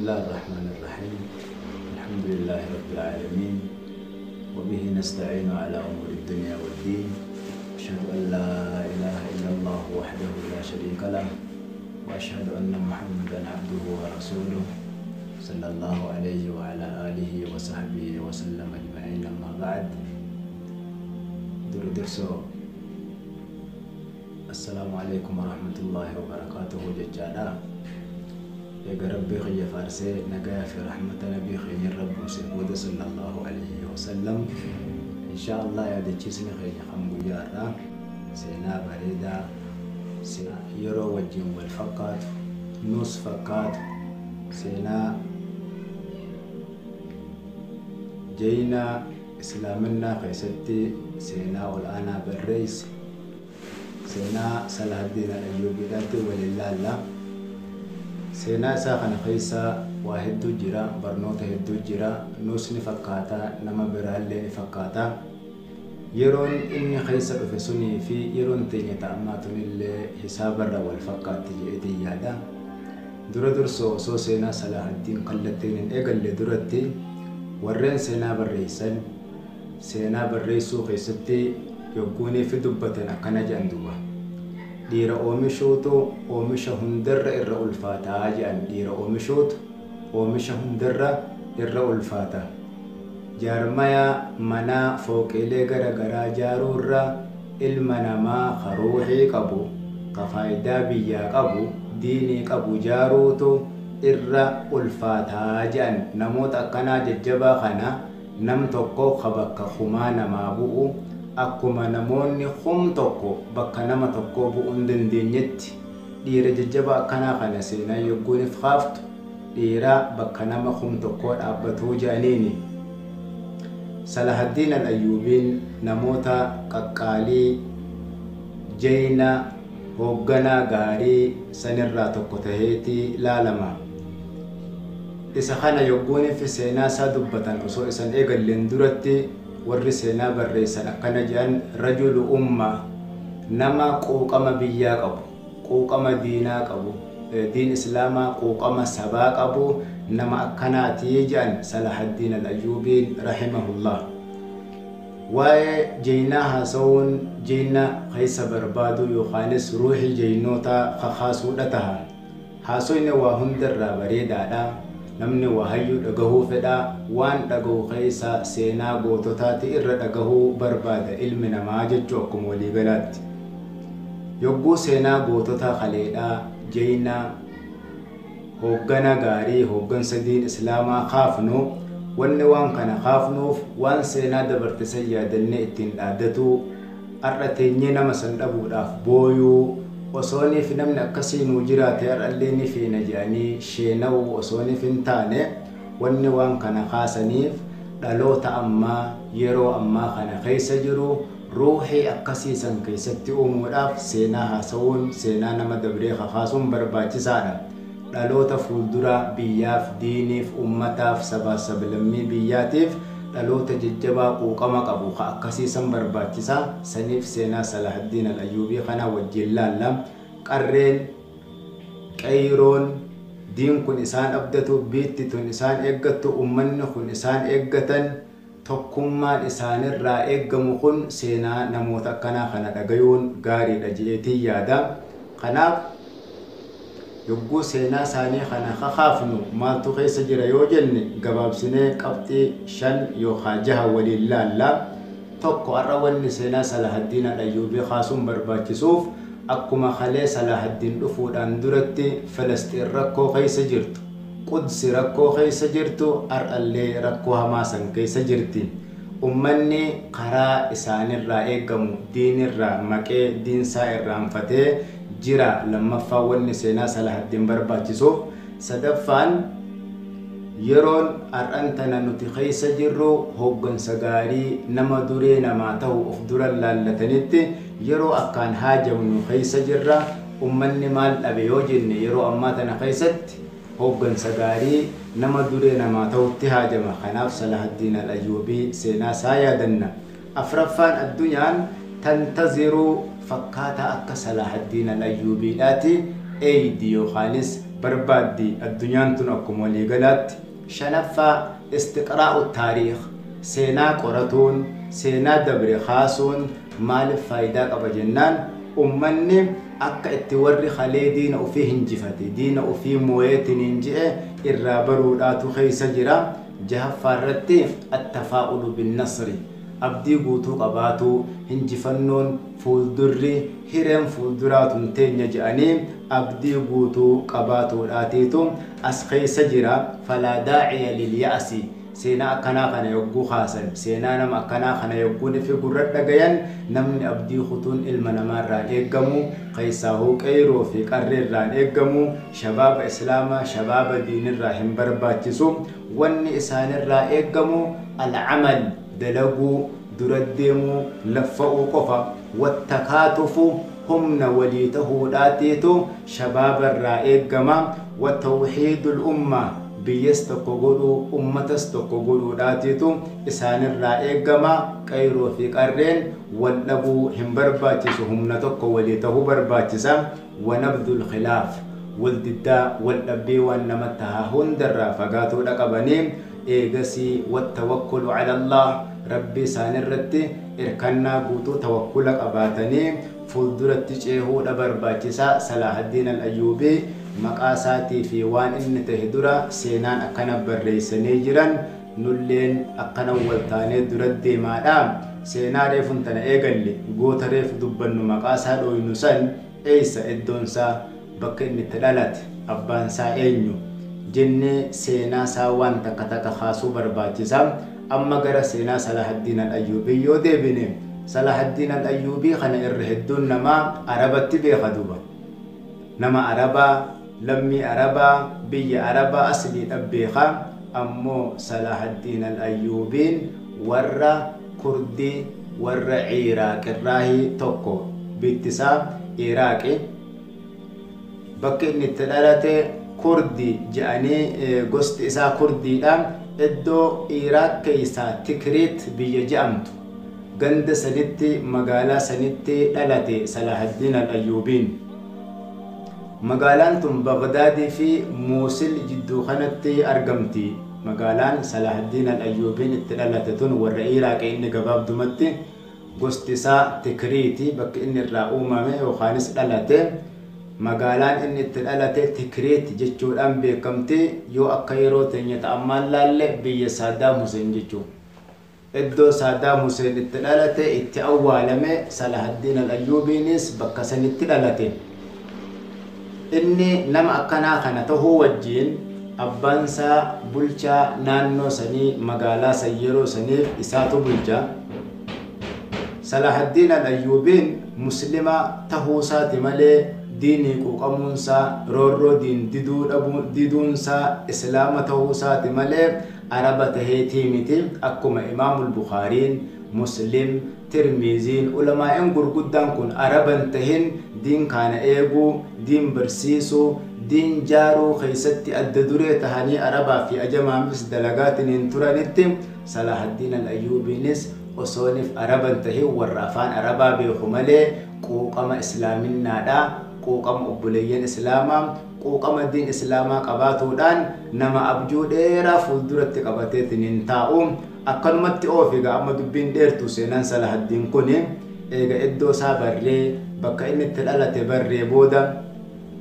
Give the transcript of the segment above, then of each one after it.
الله الرحمن الرحيم. الحمد لله رب العالمين، وبه نستعين على أمور الدنيا والدين. أشهد أن لا إله إلا الله وحده لا شريك له، وأشهد أن محمدا عبده ورسوله صلى الله عليه وعلى آله وصحبه وسلم أجمعين. أما بعد، درسو السلام عليكم ورحمة الله وبركاته. ججالا eega Rabbii kiyya faarsee, nagaa fi rahmata nabii keenya irra buuse booda, sallallahu alayhi wasallam, insha Allah yaadachiisni keenya kan guyyaa har'aa seenaa bareedaa yeroo wajjin wal fakkaatu nus fakkaatu, seenaa jeyna islaaminaa keessatti seenaa ol aanaa barreesse, seenaa Salahaddiin Al-Ayyuubiidhaatti waliin laalla. Seenaa isaa kana keessa waa hedduu jira, barnoota hedduu jira, nus ni fakkaata, nama biraallee ni fakkaata. Yeroon inni keessa dhufe sunii fi yeroon teenya ta'ammaa tunillee hisaabarra wal fakkaatti jedheetiin yaada. Dura dursoo osoo seenaa Salahaddiin kallattiin hin eegalle duratti, warreen seenaa barreessan seenaa barreessuu keessatti yogguunii fi dubbatan akkana jedhan duuba. Dhiira oomishuutu oomisha hundarra irra ulfaataa jedhan. Dhiira oomishuutu oomisha hundarra irra ulfaata. Jaarmaya manaa fooqiilee gara garaa jaaruurra ilma namaa ka ruuxii qabu, ka faayidaa biyyaa qabu, diinii qabu jaaruutu irra ulfaataa jedhan. Namoota akkanaa jajjabaa kana nam tokko ka bakka kumaa namaa bu'u, akkuma namoonni 1000 bakka nama tokkoo bu'uu hin dandeenyetti, dhiira jajjabaa akkanaa kana seenaa yogguunif kaaftu dhiira bakka nama 1000 dhaabbatuu jedhaniini. Salahaddiin Al-Ayyuubiin namoota qaqqaalii jeyna hoogganaa gaarii sanirraa tokko taheeti laalama. Isa kana yogguunif seenaa isaa dubbatan osoo isan eegalleen duratti, warri seenaa barreessan akkana jedhan: rajulu umma, nama quuqama biyyaa qabu, quuqama diinaa qabu, diin islaamaa, quuqama sabaa qabu, nama akkanaatii jedhan Salahaddiin Al-Ayyuubiin rahimahullah. Waa'ee jeynaa haasawuun jeyna keessa barbaadu yookaanis ruuxii jeynoota kakaasuudha taha. Haasoyni waa hundarraa bareedaadha. Namni waa hayyuu dhagahuu fedha. Waan dhagahu keessa seenaa goototaati irra dhagahuu barbaada ilmi namaa jechuu akkuma waliigalaatti. Yogguu seenaa gootota kaleedhaa, jeynaa hooggana gaarii, hooggansa diin islaamaa kaafnu, wanni waan kana kaafnuuf waan seenaa dabarte san yaadannee ittiin dhaaddatu, har'a teenyee nama san dhabuudhaaf booyuu osooniif namni akkasii nuu jiraate har'allee ni feena jedhanii sheena'uu osooniif hin taane, wanni waan kana kaasaniif dhaloota ammaa yeroo ammaa kana keessa jiru ruuxii akkasii san keessatti uumuudhaaf seenaa haasa'uun, seenaa nama dabree kakaasuun barbaachisaadha. Dhaloota fuuldura biyyaaf, diiniif, ummataaf, sabaaf sablammii biyyaatiif dhaloota jajjabaa quuqama qabu ka akkasii san barbaachisaa. Saniif seenaa Salahaddiin Al-Ayyuubii kana wajjin laalla. Qarreen qeeyroon diin kun isaan abdatu, biitti tun isaan eeggattu, ummanni kun isaan eeggatan, tokkummaan isaanirraa eeggamu kun seenaa namoota akkanaa kana dhagayuun gaariidha je'eetiin yaada. Kanaaf yogguu seenaa isaanii kana kakaafnu maaltu keessa jira yoo jenne, gabaabsinee qabxii 5 yookaan 6 waliin laalla. Tokko, har'a wanni seenaa Salahaddiin Al-Ayyuubii kaasuun barbaachisuuf akkuma kalee Salahaddiin dhufuudhaan duratti Filisxiin rakkoo keessa jirtu, Qudsi rakkoo keessa jirtu, har'allee rakkoo hamaa san keessa jirti. Ummanni karaa isaanirraa eeggamu diinirraa maqee diinsaa irraanfatee jira. Lammaffaa wanni seenaa Salahaddiin barbaachisuuf. Sadaffaan, yeroon har'an tana nuti keessa jirru hooggansa gaarii, nama duree namaa ta'u of dura laallatanitti yeroo akkaan haajamnu keessa jirra. Ummanni maal dhabe yoo jenne, yeroo ammaa tana keessatti hooggansa gaarii, nama duree namaa ta'utti haajama. Kanaaf Salahaddiin Al-Ayyuubii seenaa isaa yaadanna. Afraffaan, addunyaan tantaziruu fakkaataa akka Salahaddiin Al-Ayyuubiidhaati eeydi yookaanis Barbaaddi addunyaan tun akkuma waliigalaatti. Shanaffaa, istiqraa'u taariikh, seenaa qoratuun, seenaa dabre kaasuun maaliif faayidaa qaba jennaan, ummanni akka itti warri kalee diina ofii hinjifate, diina ofii mooyeetiin hin je'e irraa baruudhaatu keessa jira. Jahaffaa irratti attafaa'ulu binnasri, abdii guutuu qabaatu, hinjifannoon fuuldurri hireen fuulduraatun teenya je'anii abdii guutuu qabaatuudhaatiitu as keessa jira. Falaa daaciya lilya'asi, seenaa akkanaa kana yogguu kaasan, seenaa nama akkanaa kana yogguun ifi gurra dhagayan, namni abdii kutuun ilma namaarraan eeggamu, keessaahuu qeyroo fi qarreerraan eeggamu, shabaaba islaamaa, shabaaba diinirraa hin barbaachisu. Wanni isaanirraa eeggamu alcamal, dalaguu, dura deemuu, laffa'uu qofa. Wattakaatufu, humna walii tahuudhaatiitu shabaabarraa eeggama. Watawxiidul ummaa, biyyas tokko godhuu, ummatas tokko godhuudhaatiitu isaanirraa eeggama. Qeyroo fi qarreen wal dhabuu hin barbaachisu, humna tokko walii tahuu barbaachisa. Wanabdul khilaaf, wal diddaa, wal dhabbii waan namatti haa hundarraa fagaatuudha qabanii. Eegasii wattawakkulu cala Allah, rabbi isaanirratti irkannaa guutuu tawakkula qabaatanii fuulduratti ceehuudha barbaachisa. Salaahaddiin Al-Ayyuubii maqaa isaatii fi waan inni tahe dura seenaan akkana barreessanii jiran, nulleen akkana wal taanee dura deemaadha. Seenaa reefun tana eegalle, goota reefu dubbannu, maqaa isaa dhooynu san, eeysa iddoonsaa, bakka inni itti dhalate, abbaan isaa eenyu jennee seenaa isaa waan takka takka kaasuu barbaachisa. Amma gara seenaa Salahaddiin Al-Ayyuubii yoo deebine, Salahaddiin Al-Ayyuubii kana irra hedduun namaa Arabatti beeka duuba. Nama Arabaa, lammii Arabaa, biyya Arabaa asliidha beeka. Ammoo Salahaddiin Al-Ayyuubiin warra Kurdii, warra Iraaqirraahi tokko, bittisaa Iraaqi. Bakki inni itti dhalate Kurdi je'anii, gosti isaa Kurdiidha. Iddoo Iraaq keessaa Tikriit biyya je'amtu, ganda sanitti, magaalaa sanitti dhalate Salahaddiin Al-Ayyuubiin. Magaalaan tun Bagdaadii fi Muusil jidduu kanatti argamti. Magaalaan Salahaddiin Al-Ayyuubiin itti dhalate tun warra Iraaqi inni gabaabdumatti gosti isaa Tikriiti, bakki inni irraa uumame yookaanis dhalate. Magaalaan inni itti dhalate Tikriit jechuudhaan beekamti. Yoo akka yeroo teenya ta'ammaan laalle, biyya Saadaam Huseen jechuu. Iddoo Saadaam Huseen itti dhalate itti awwaalame, Salahaddiin Al-Ayyuubiinis bakka sanitti dhalate. Inni nama akkanaa kana tahuu wajjiin abbaansaa bulchaa naannoo sanii, magaalaa san yeroo saniif isaatu bulcha. Salahaddiin Al-Ayyuubiin muslima tahuusaati malee diinii quuqamuunsaa, roorroo diin diduu dhabuu diduunsaa, islaama tahuusaati malee Araba taheetii miti. Akkuma Imaamul Bukhaariin, Muslim, Tirmiiziin, ulamaa'in gurguddaan kun Araban tahin diin kaana eeguu, diin barsiisuu, diin jaaruu keessatti adda duree tahanii Arabaa fi ajamaamis dalagaatiniin turanitti, Salahaddiin Al-Ayyuubiinis osoonif Araban tahin warra afaan Arabaa beeku malee quuqama islaaminnaadha, quuqama obboleeyyan islaamaa, quuqama diin islaamaa qabaatuudhaan nama abjuu dheeraa fuulduratti qabateetiniin taa'u. Akkanumatti oofiga. Amma dubbiin dheertu seenaan Salahaddiin kun eega iddoo isaa barree, bakka inni itti dhalate barree booda,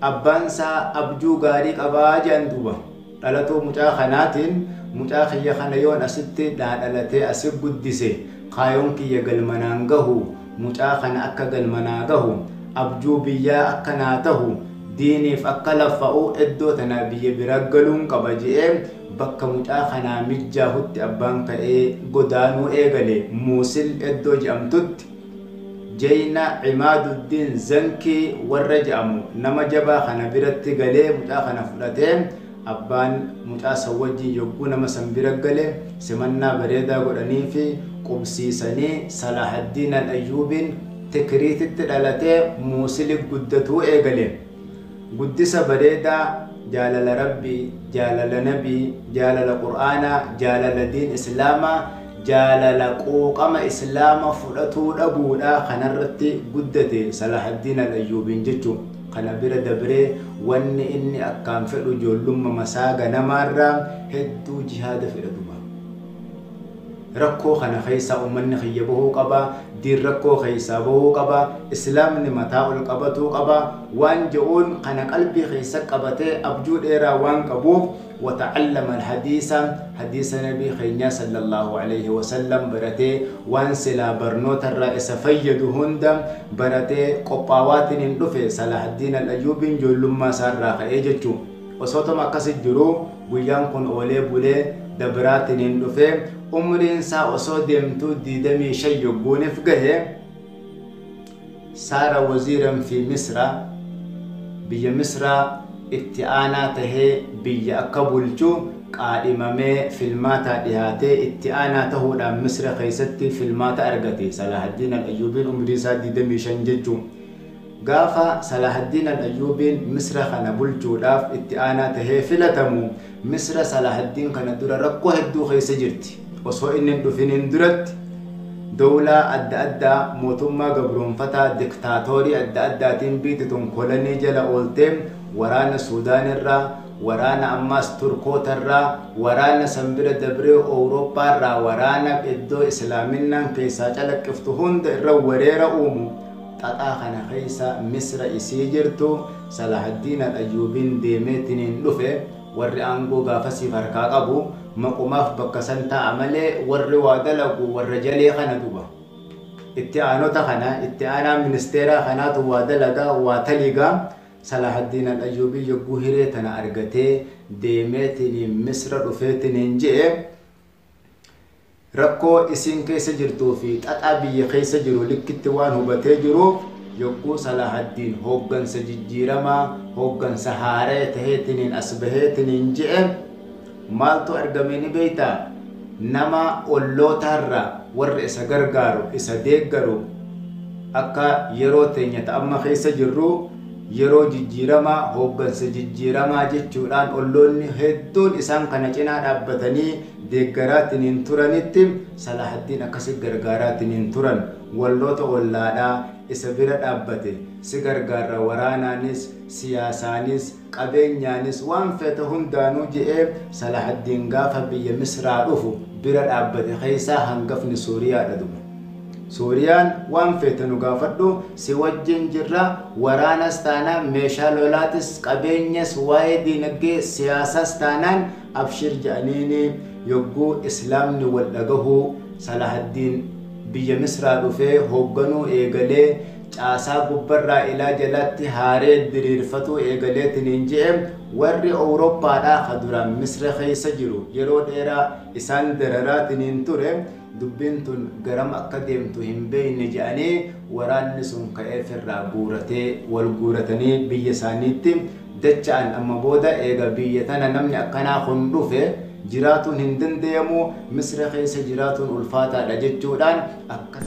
abbaan isaa abjuu gaarii qabaa jedhan duuba. Dhalatuu mucaa kanaatiin, mucaa kiyya kana yoon asitti naa dhalatee asi guddise kaayoon kiyya galmanaan gahu, mucaa kana akka galmanaa gahu, abjuu biyyaa akka naa tahu, diiniif akka laffa'u iddoo tanaa biyya bira galuun qaba je'ee bakka mucaa kanaa mijjaahutti abbaan ka'ee godaanuu eegale. Muusil iddoo je'amtutti Jeyna Cimaaduddiin Zankii warra je'amu nama jabaa kana biratti galee mucaa kana fudhatee. Abbaan mucaa san wajjin yogguu nama san bira gale simannaa bareedaa godhanii fi qubsiisanii. Salahaddiin Al-Ayyuubiin Tikriititti dhalatee Muusili guddatuu eegale. Guddisa bareedaa, jaalala Rabbii, jaalala Nabii, jaalala Qur'aanaa, jaalala diin islaamaa Jaalala quuqama Islaama fudhatuu dhabuudha kanarratti guddate Salahaddiin al-Ayyuubiin jechuun. Kana bira dabree wanni inni akkaan fedhu ijoollummaa masaa ganamaarraa hedduu jihaada fedha duba. Rakkoo kana keessaa uummanni kiyya bahuu qaba, diin rakkoo keessaa bahuu qaba, Islaamni mataa ol qabatuu qaba waan je'uun kana qalbii keessa qabatee abjuu dheeraa waan qabuuf وتعلم الحديث حديث نبي خينيا صلى الله عليه وسلم برته وان سلا برنوت الرئيس فيد هند برته قطاوات ندفه صلاح الدين الأيوبي جلما سار خيجتو وصوتما كسي جرو ويان كن أولي بولي دبرات ندفه عمرين سا وصو دمتو ديدمي شي يقون فقه صار وزيرا في مصر بي مصر itti aanaa tahee biyya akka bulchu qaadhimamee filmaata dhihaatee itti aanaa tahuudhaan Misra keessatti filmaata argate Salahaddiin al-Ayyuubiin umrii isaa 25 jechuun. Gaafa Salahaddiin al-Ayyuubiin Misra kana bulchuudhaaf itti aanaa tahee filatamu Misra Salahaddiin kana dura rakkoo hedduu keessa jirti. Osoo inni hin dhufiniin duratti dowlaa adda addaa mootummaa gabroonfataa diktaatoorii adda addaatiin biitti tun kolonii jala ooltee waraana Suudaan irraa, waraana ammaas Turkoota irraa, waraana sanbira dabree Awurooppaa irraa, waraana iddoo Islaaminaan keessaa calaqqiftu hunda irra weerara uumu. Xaxaa kana keessa Misra isii jirtu Salahaddiin al-Ayyuubiin deemeetiniin dhufe warri aangoo gaafasiif harkaa qabu maqumaaf bakka san taa'a malee warri waa dalagu warra jalee kana duba. Itti aanota kana itti aanaa ministeeraa kanaatu waa dalagaa waa taligaa. Salahaddiin al-Ayyuubii yogguu hiree tana argatee deemeetiniin Misra dhufeetiniin je'e rakkoo isiin keessa jirtuu fi xaxaa biyya keessa jiru likkitti waan hubatee jiruuf yogguu Salahaddiin hooggansa jijjiiramaa hooggansa haaree taheetiniin as baheetiniin je'e maaltu argame ni beektaa? Nama ollootaarraa warra isa gargaaru isa deeggaru akka yeroo teenya amma keessa jirru yeroo jijjiiramaa hooggansa jijjiiramaa jechuudhaan olloonni hedduun isaan kana cinaa dhaabbatanii deeggaraatiniin turanitti Salahaddiin akkasi gargaaraatiniin turan walloota ollaadhaa isa bira dhaabbate si gargaarra waraanaanis siyaasaanis qabeenyaanis waan fete hundaanuu je'ee Salahaddiin gaafa biyya Misraa dhufu bira dhaabbate keessaa hangafni Suuriyaadha duba. Suuriyaan waan feete nu gaafadhu si wajjin jirra waraanas taanaan meeshaa lolaatis qabeenyas waa'ee diinagdee siyaasas taanaan abshir jedhaniini yogguu Islaamni wal dhagahuu Salahaddiin biyya Misraa dhufee hoogganuu eegalee caasaa gubbarraa ilaa jalatti haaree diriirfatuu eegaleetiniin je'e warri Awurooppaadhaa ka duraan Misra keessa jiru yeroo dheeraa isaan dararaatiniin ture dubbiin tun garam akka deemtu hin beekne jedhanii waraanni sun ka'ee firraa guuratee wal guuratanii biyya isaaniitti dacha'an. Amma booda eega biyya tana namni akkanaa kun dhufe jiraatuun hin danda'amu Misra keessa jiraatuun ulfaataadha jechuudhaan akkas.